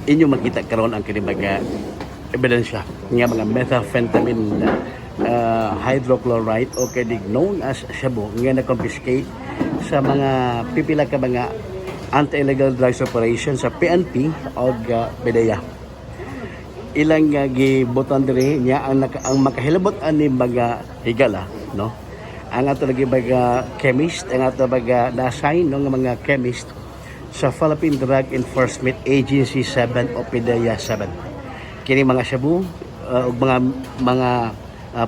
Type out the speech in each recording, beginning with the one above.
Inyo makita karon ang kini mga ebidensya nga mga methamphetamine hydrochloride o kini known as shabu nga na-confiscate sa mga pipila ka mga anti-illegal drugs operation sa PNP o PDEA. Ilang gibutan diri niya ang makahilabot ani mga higala, no, ang ato lagi mga chemist, ang ato mga na-assign, no, nga mga chemist sa Philippine Drug Enforcement Agency 7 o PDEA 7. Kini mga shabu ug mga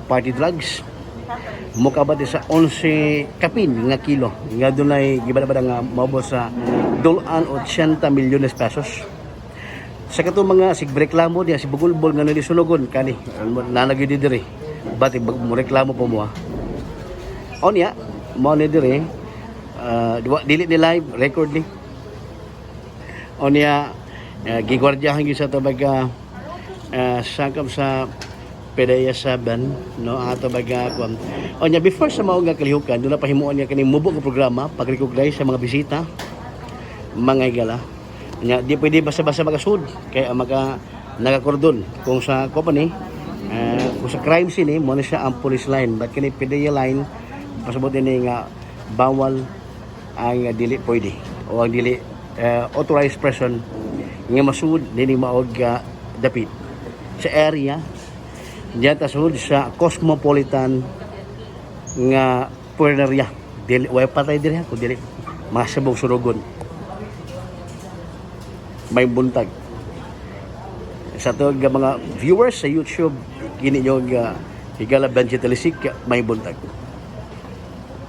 party drugs mukabot sa 11 kapin nga kilo nga dunay gibada nga moabot sa dulaan 80 milyones pesos. Sa katong mga sigreklamo diya si Bugulbol nga nalisulugon kani nanagi di diri bati mo reklamo po mo, ha. Onya mo ni diri, dili ni live record ni. Onya gigwardyahan gyud sa tabaga sakop sa PDEA 7, no, ang ato baga kuan. Onya before sa mao nga kalihukan, doon na pahimuon niya kini mubo nga programa pag-recognize sa mga bisita, mga higala. Nya di pwede basta-basta magasud kay ang maka nagakordon kung sa company, kung sa crime scene mo na siya ang police line, but kini PDEA line pasabot ini nga bawal ang dili pwede o ang dili authorized person nga masud dinhi maog dapit sa area diyan ta sud sa Cosmopolitan nga punerarya. Dili way patay diri kung dili masabog surugon. May buntag sa to nga mga viewers sa YouTube kini nyo nga Higala Benji Talisik, may buntag.